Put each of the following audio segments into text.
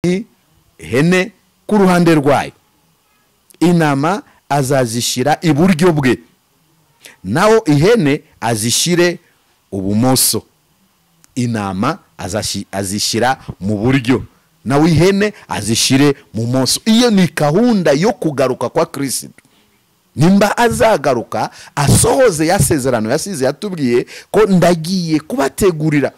Ihene ku ruhande rwayo, intama azazishyira iburyo bwe, naho ihene azishyire ubumoso. Intama azishyira mu buryo, naho ihene azishyire mu moso. Iyo ni gahunda yo kugaruka kwa Kristo. Nimba azagaruka asohoze ya sezerano yasize yatubwiye ko ndagiye kubategurira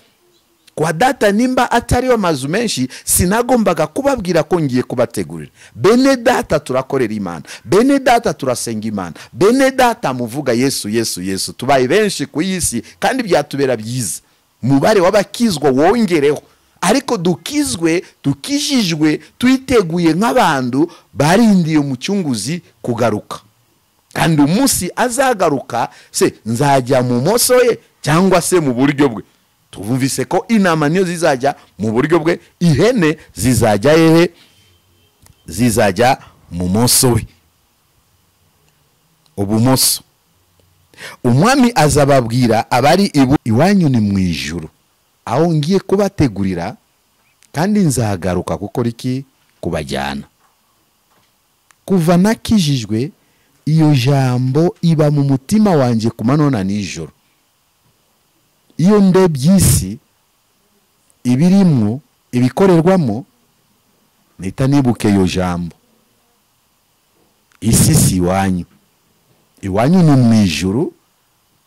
kwa data, nimba atariyo amazu menshi sinagombaga kubabwira ko ngiye kubategurira. Bene data turakorera Imana, bene data turasenga Imana, bene data muvuga Yesu Yesu Yesu. Tubaye benshi ku isi kandi byatubera byiza, umubare w'abakizwa wongereho, ariko dukizwe tukijijwe twiteguye nk'abantu barindiye umucunguzi kugaruka. Kandi umunsi azagaruka se nzajya mu moso ye cyangwa se mu buryo bwe? Tuvumvise ko intama niyo zizajya mu buryo bwe, ihene zizajya hehe? Zizajya mu moso we, ubumoso. Umwami azababwira abari iwanyu ni mu ijuru, aho ngiye kubategurira, kandi nzagaruka gukora iki? Kubajyana. Kuva nakijijwe iyo jambo iba mu mutima wanjye ku manywa na nijoro. Iyo ndebye isi ibirimwo ibikorerwamo mpita nibuke iyo jambo. Isi si iwanyu, iwanyu ni mu ijuru,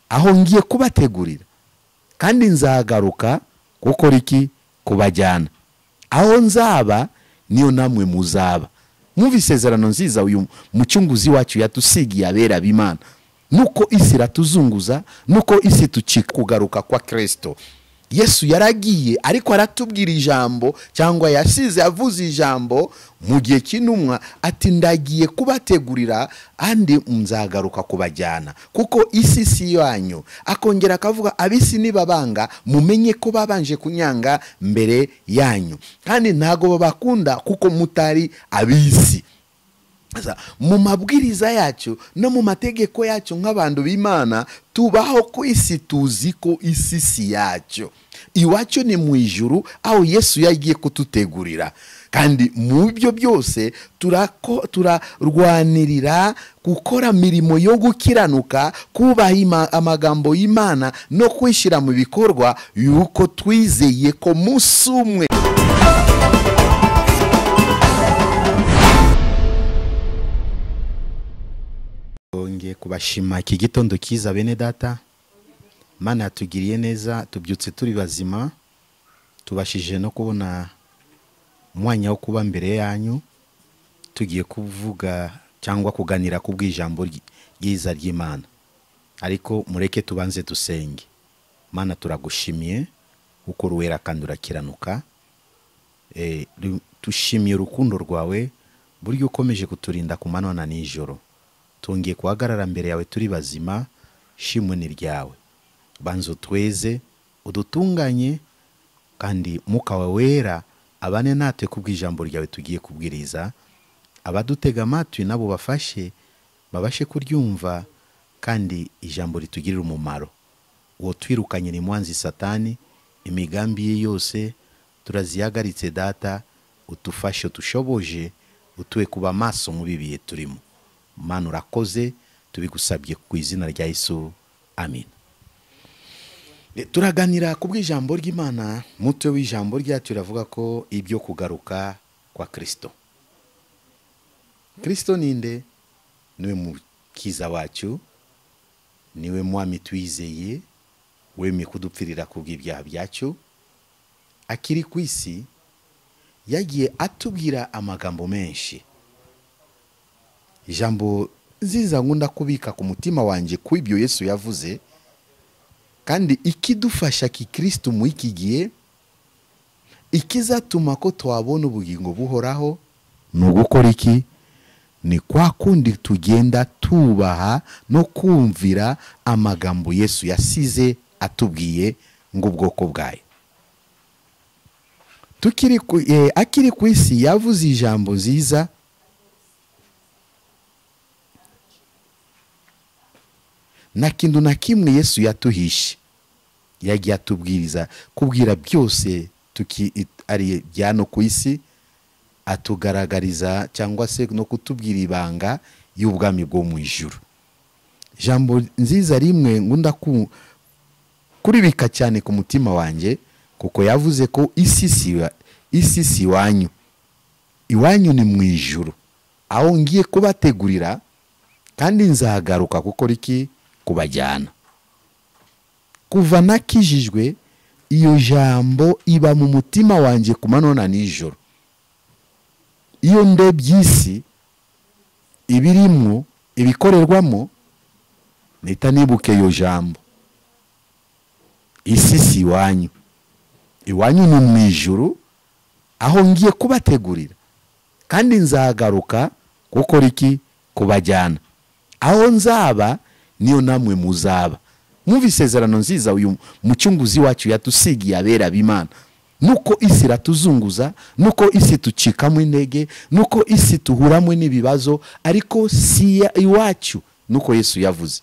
aho ngiye kubategurira, kandi nzagaruka gukora iki? Kubajyana. Aho nzaba niyo namwe muzaba. Mwumva isezerano nziza uyu mucunguzi wacu yatusigiye abera b'Imana. Nuko isi iratuzunguza, nuko isi tucika kugaruka kwa Kristo. Yesu yaragiye ariko aratubwira ijambo, cyangwa yasize avuze ijambo mu gihe cy'intumwa ati ndagiye kubategurira andi nzagaruka kubajyana, kuko isi si yanyu. Akongera akavuga abisi nibabanga mumenye ko babanje kunyanga mbere yanyu, kandi ntago babakunda kuko mutari abisi. Mu mabwiriza yacu no mu mategeko yacu nk'abantu b'Imana tubaho ku isi tuzi ko isi si yacu. Iwacu ni mu ijuru aho Yesu yagiye kututegurira. Kandi mu byo byose turarwanirira gukora mirimo yo gukiranuka, kubaha amagambo y'Imana no kwishyira mu bikorwa yuko twizeye ko munsi umwe. Ngiye kubashima iki gitondo kiza bene data. Mana yatugiriye neza, tubyutse turi bazima, tubashije no kubona umwanya wo kuba mbere yanyu, tugiye kuvuga cyangwa kuganira ku bw'ijambo ryiza ry'Imana. Ariko mureke tubanze dusenge. Mana turagushimiye uko ruwera kandi urakiranuka. Tushimiye urukundo rwawe buryo ukomeje kuturinda ku manywa na nijoro. Tungiye kuhagarara mbere yawe turi bazima, shimwe ni ryawe. Banza utweze, udutunganye, kandi Mwuka wawe wera abane natwe kubw'ijambo ryawe tugiye kubwiriza. Abadutega amatwi nabo bafashe babashe kuryumva, kandi ijambo ritugirire umumaro. Uwo twirukanye ni mwanzi Satani, imigambi ye yose turazihagaritse. Data utufashe, utushoboje, utuwe kuba maso mu bibiye turimo. Mana urakoze, tubigusabye ku izina rya Yesu, amen. Turaganira ku bw'ijambo ry'Imana. Mutwe w'ijambo ryacu iravuga ko ibyo kugaruka kwa Kristo. Kristo ninde? Niwe mukiza wacu, niwe mwami twizeye, wemeye kudupfirira ku bw'ibyaha byacu. Akiri ku isi yagiye atubwira amagambo menshi. Ijambo nziza nkunda kubika ku mutima wanje ku ibyo Yesu yavuze, kandi ikidufasha kikristo mu iki gihe, ikizatuma ko twabona ubugingo buhoraho ni ugukora iki? Ni kwa kundi tugenda tubaha no kumvira amagambo Yesu yasize atubwiye ngo ubwoko bwayo. Akiri ku isi yavuze ijambo nziza. Na kintu na kimwe Yesu yatuhishe, yagiye atubwiriza kubwira byose tuki ari byano ku isi. atugaragariza cyangwa se no kutubwira ibanga y'ubwami bwo mu ijuru. Jambo nziza rimwe ngunda kuribika cyane ku mutima wanjye, kuko yavuze ko isi si iwanyu, iwanyu ni mu ijuru, aho ngiye kubategurira kandi nzagaruka gukora iki? Kubajyana. Kuva nakijijwe iyo jambo iba mu mutima wanjye ku manywa na nijoro. Iyo ndebye isi ibirimo ibikorerwamo nita nibuke iyo jambo, isi si iwanyu, iwanyu ni mu ijuru, aho ngiye kubategurira kandi nzagaruka gukora iki? Kubajyana. Aho nzaba niyo namwe muzaba. Mwumva isezerano nziza uyu mucunguzi wacu yatusigiye abera b'Imana. Nuko isi iratuzunguza, nuko isi tucikamo intege, nuko isi tuhuramo n'ibibazo, ariko si iwacu. Nuko Yesu yavuze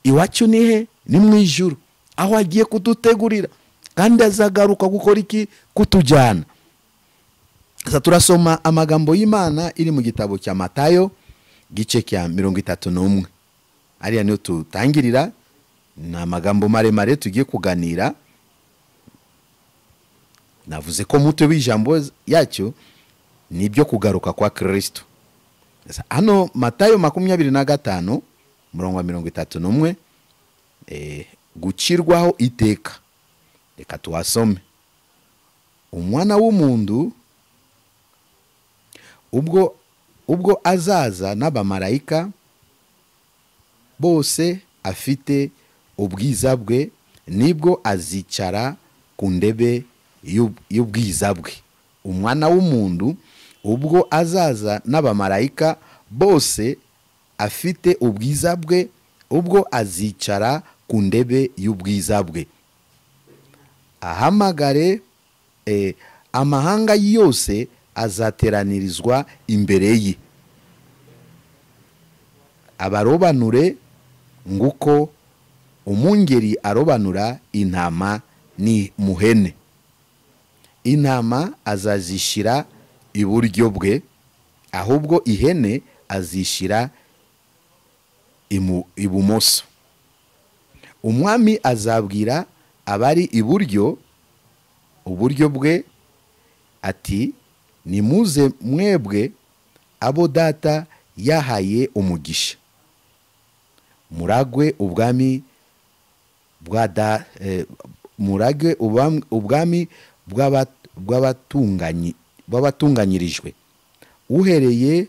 iwacu ni he? Ni mu ijuru, aho agiye kudutegurira kandi azagaruka gukora iki? Kutujyana. Sasa turasoma amagambo y'Imana iri mu gitabo cya Matayo gice cya 31. Ariya niyo tutangirira, ni amagambo maremare tugiye kuganira. Navuze ko mutwe w'ijambo yacyo ni ibyo kugaruka kwa Kristo. Hano Matayo 25 murongo wa 31, gucirwaho iteka. Reka tuwasome. Umwana w'umuntu ubwo azaza n'abamarayika bose afite ubwiza bwe, nibwo azicara ku ndebe y'ubwiza bwe. Umwana w'umuntu ubwo azaza n'abamarayika bose afite ubwiza bwe, ubwo azicara ku ndebe y'ubwiza bwe, ahamagare amahanga yose azateranirizwa imbere ye, abarobanure nguko umungeri arobanura intama ni muhene. Intama azazishira iburyo bwe, ahubwo ihene azishira ibumoso. Umwami azabwira abari iburyo uburyo bwe ati, nimuze mwebwe abo data yahaye umugisha, muragwe ubwami bwa muragwe ubwami bw'abatunganyirijwe uhereye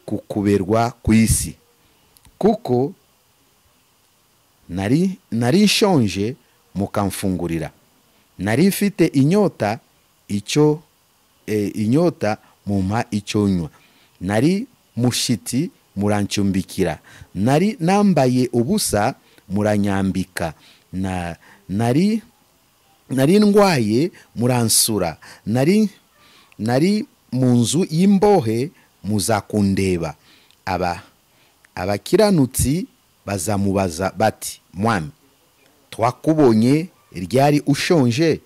ku kuberwa ku isi. Kuko nari nshonje mukamfungurira, nari mfite inyota icyo inyota mumpa icyo nywa, nari mushitsi murancumbikira, nari nambaye ubusa muranyambika, nari ndwaye muransura, nari mu nzu y'imbohe muzakundeba. Abakiranutsi bazamubaza bati, mwami twakubonye ryari ushonje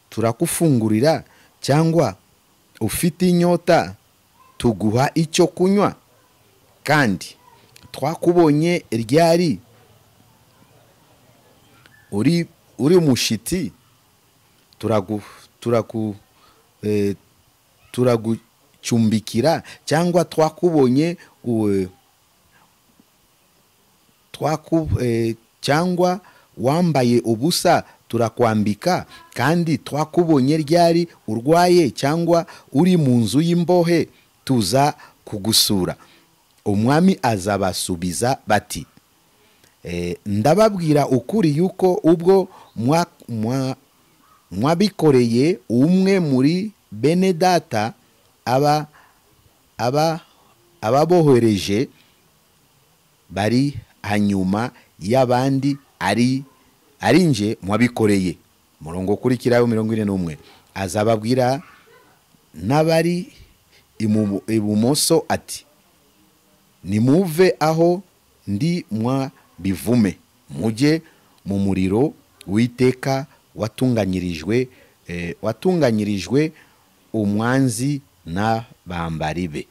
turakufungurira, cyangwa ufite inyota tuguha icyo kunywa? Kandi twakubonye ryari uri mushitsi turagucumbikira, cyangwa twakubonye cyangwa wambaye ubusa turakwambika? Kandi twakubonye ryari urwaye cyangwa uri mu nzu y'imbohe tuza kugusura? Umwami azabasubiza bati, ndababwira ukuri yuko ubwo mwabikoreye umwe muri bene data ababohereje bari hanyuma y'abandi ari nje mwabikoreye. Murongo ukurikiraho 41, azababwira n'abari ibumoso ati, nimuve aho ndi mwa bivume, mujye mu muriro witeka watunganyirijwe watunganyirijwe umwanzi n'abambari be.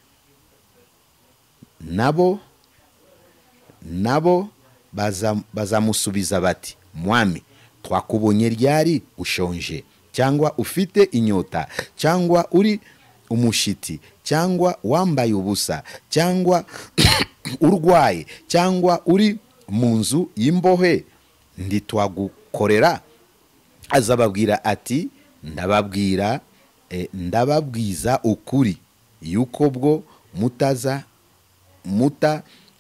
Nabo bazamusubiza bati, Mwami, twakubonye ryari ushonje, cyangwa ufite inyota, cyangwa uri umushiti, cyangwa wambaye ubusa, cyangwa urwaye, cyangwa uri mu nzu y'imbohe, ntitwagukorera? Azababwira ati, ndababwira ndababwiza ukuri yuko bwo mutaza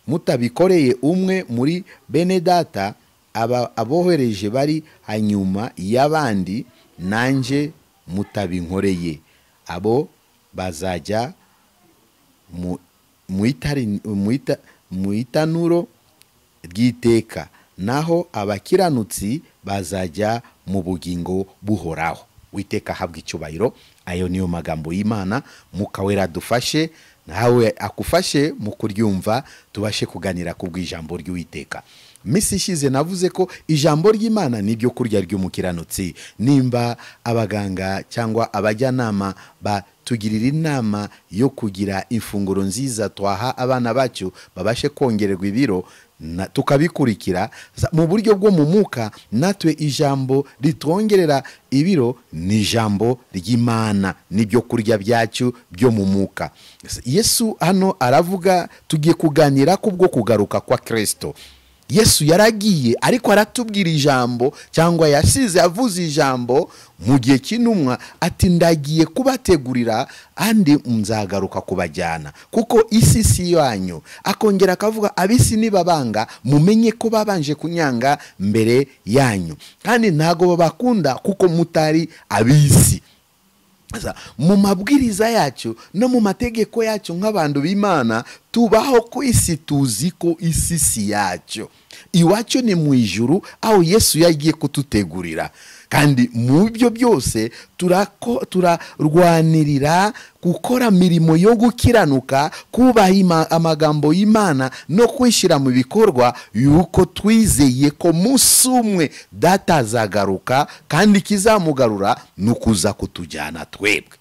mutabikoreye umwe muri bene data abohereje bari hanyuma y'abandi, nanje mutabinkoreye, abo bazajya mu itanuro ry'iteka, naho abakiranutsi bazajya mu bugingo buhoraho. Witeka ahabwa icyubahiro. Ayo niyo magambo y'Imana. Mukawera dufashe, nawe akufashe mu kuryumva, tubashe kuganira ku bw'ijambo ry'Uwiteka. Misi ishize navuze ko ijambo ry'Imana ni ibyo kurya ry'umukiranutsi. Nimba abaganga cyangwa abajyanama batugirira inama yo kugira ifunguro nziza twaha abana bacu babashe kongererwa ibiro, tukabikurikira mu buryo bwo mu mwuka, natwe ijambo ritwongerera ibiro ni ijambo ry'Imana, nibyo kurya byacu byo mu mwuka. Yesu hano aravuga, tugiye kuganira kubwo kugaruka kwa Kristo. Yesu yaragiye ariko aratubwira ijambo, cyangwa yasize avuze ijambo mu gihe cy'intumwa ati, ndagiye kubategurira andi nzagaruka kubajyana, kuko isi si yanyu. Akongera akavuga, abisi nibabanga mumenye ko babanje kunyanga mbere yanyu, kandi ntago babakunda kuko mutari abisi. Mu mabwiriza yacu no mu mategeko yacu nk'abantu b'Imana, tubaho ku isi tuzi ko isi si yacu. Iwacu ni mu ijuru, aho Yesu yagiye kututegurira. Kandi mu byo byose turarwanirira gukora mirimo yo gukiranuka, kubaha amagambo y'Imana no kwishyira mu bikorwa, yuko twizeye ko munsi umwe data azagaruka, kandi kizamugarura nukuza kutujyana twebwe.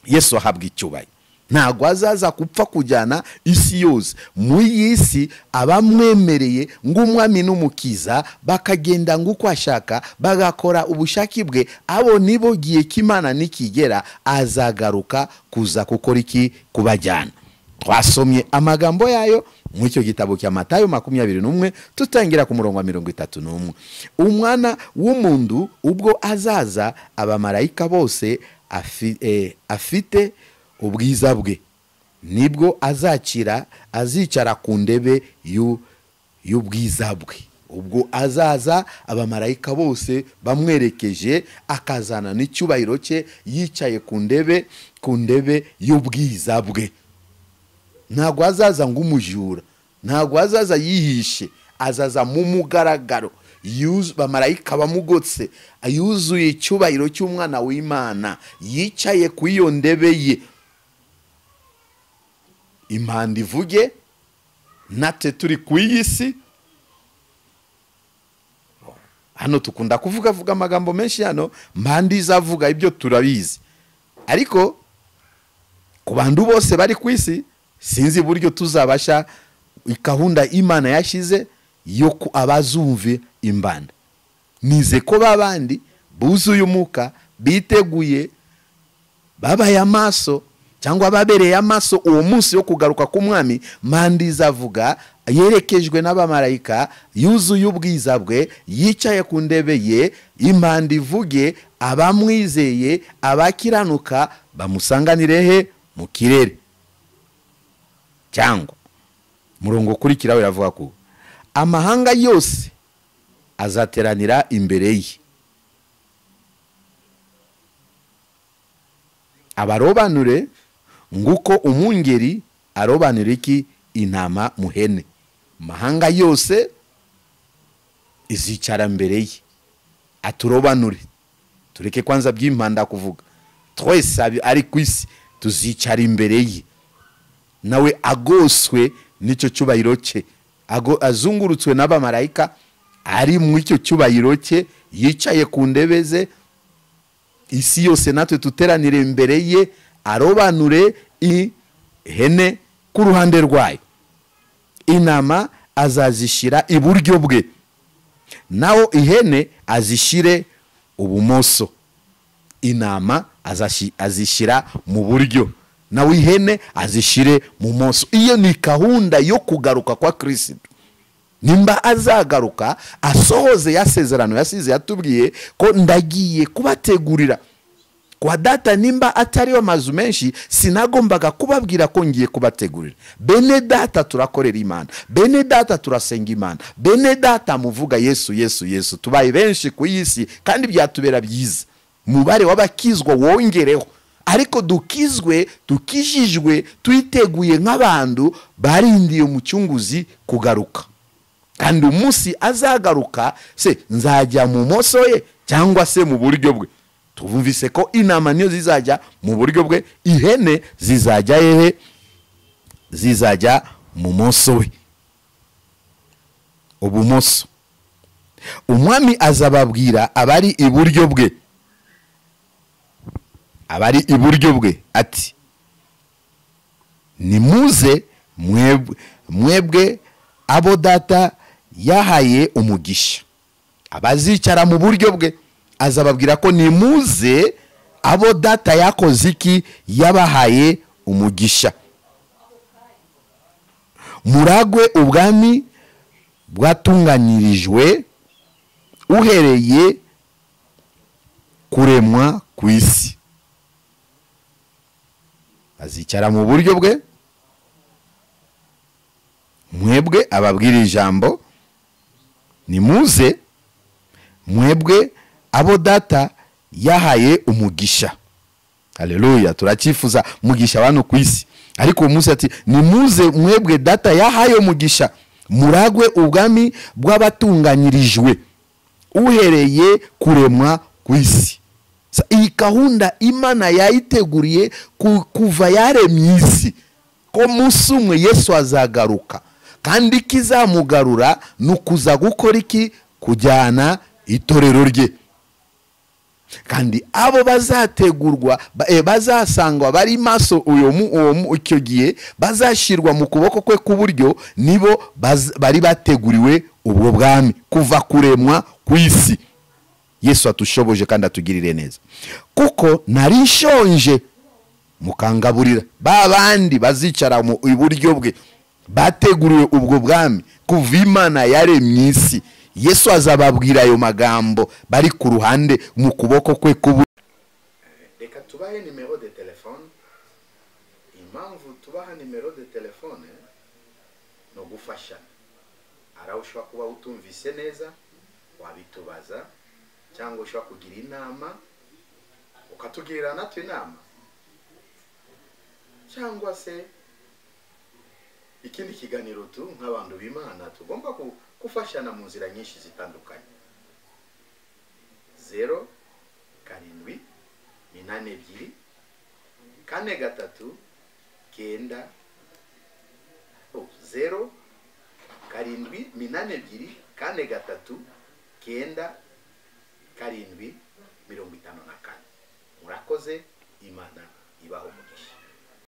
Yesu ahabwa icyubahiro. Ntabwo azaza kupfa kujyana isi yose. Mu isi abamwemereye ng'umwami n'umukiza bakagenda nguko ashaka, bagakora ubushake bwe, abo nibo gihe cy'Imana nikigera azagaruka kuza gukora iki? Kubajyana. Twasomye amagambo yayo mu icyo gitabo cya Matayo 21 tutangira ku murongo wa 31. Umwana w'umuntu ubwo azaza, abamarayika bose afite ubwiza bwe, nibwo azakira azicara ku ndebe y'ubwiza bwe. Ubwo azaza abamarayika bose bamwerekeje, akazana n'icyubahiro cye, yicaye ku ndebe y'ubwiza bwe. Ntabwo azaza ng'umujura, ntabwo azaza yihishe, azaza mu mugaragaro. Bamarayika bamugotse, yuzuye icyubahiro cy'umwana w'Imana, yicaye ku iyo ndebe ye. Impanda ivuge, natwe turi ku iyi si. Hano tukunda kuvuga amagambo menshi hano, mpanda izavuga ibyo turabizi, ariko ku bantu bose bari ku isi sinzi buryo tuzabasha gahunda Imana yashize yo abazumve imbanda. Nize ko babandi buzuye umuka, biteguye, babaye amaso cyangwa babereye amaso uwo munsi wo kugaruka k'umwami. Manda izavuga yerekejwe n'abamarayika, yuzuye ubwiza bwe, yicaye ku ndebe ye. Impanda ivuge, abamwizeye abakiranuka bamusanganire he? Mu kirere. Cyangwa murongo kurikira we yavuga ko amahanga yose azateranira imbere ye, abarobanure nguko umungeri arobanura iki? Intama muhene. Mahanga yose izicara mbere ye, aturobanure. Tureke kwanza by'impanda kuvuga, twese ari ku isi tuzicara imbere ye, nawe agoswe n'icyo cyubahiro cye, azungurutswe n'abamarayika, ari mu icyo cyubahiro cye, yicaye ku ndebe ze. Isi yose natwe tuteranire imbere ye, arobanure ihene ku ruhande rwayo. Intama azazishyira iburyo bwe, naho ihene azishyire ubumoso. Intama azishyira mu buryo, nawe ihene azishyire mu moso. Iyo ni gahunda yo kugaruka kwa Kristo. Nimba azagaruka asohoze yasezerano yasize yatubwiye ko ndagiye kubategurira kwa data, nimba atariyo amazu menshi sinagombaga kubabwira ko ngiye kubategurira. Bene data turakorera Imana, bene data turasenga Imana, bene data muvuga Yesu Yesu Yesu. Tubaye benshi ku isi kandi byatubera byiza, mubare w'abakizwa wongereho, ariko dukizwe tukijijwe twiteguye nk'abantu barindiye umucunguzi kugaruka. Kandi umunsi azagaruka se nzajya mu moso ye cyangwa se mu buryo bwe. Tuvumvise ko intama niyo zizajya mu buryo bwe, ihene zizajya hehe? Zizajya mu moso we, ubumoso. Umwami azababwira abari iburyo bwe, abari iburyo bwe ati nimuze mwebwe abo data yahaye umugisha. Abazicara mu buryo bwe azababwira ko nimuze abo data yakoze iki? Yabahaye umugisha. Muragwe ubwami bwatunganyirijwe uhereye kuremwa ku isi. Azicara mu buryo bwe, mwebwe ababwira ijambo, nimuze mwebwe abo data yahaye umugisha. Haleluya, turakifuza umugisha wano ku isi, ariko uwo munsi ati nimuze mwebwe data yahaye umugisha, muragwe ubwami bw'abatunganyirijwe uhereye kuremwa ku isi. Iyi gahunda Imana yayiteguriye kuva yaremye isi, ko munsi umwe Yesu azagaruka, kandi kizamugarura nukuza gukora iki? Kujyana itorero rye. Kandi abo bazategurwa bazasangwa bari maso uyo icyo gihe bazashirwa mu kuboko kwe k'uburyo, nibo bari bateguriwe ubwo bwami kuva kuremwa ku isi. Yesu atushoboje kandi atugirire neza. Kuko nari nshonje mukangaburira. Ba bandi bazicara mu iburyo bwe bateguriwe ubwo bwami kuva Imana yaremye isi. Yesu azababwira ayo magambo bari ku ruhande mu kuboko kwe k'uburyo. Reka tubahe nimero de telefone. Impamvu tubaha nimero de telefone no gufashana. Araho ushobora kuba utumvise neza wabitubaza, cyangwa ushobora kugira inama ukatugirira natwe inama, cyangwa se ikindi kiganiro tu nk'abantu b'Imana tugomba gufashana mu nzira nyinshi zitandukanye. 0 7 8 2 4 3 9 0 7 8 2 4 3 9 7 54. Murakoze, Imana ibaho umugisha.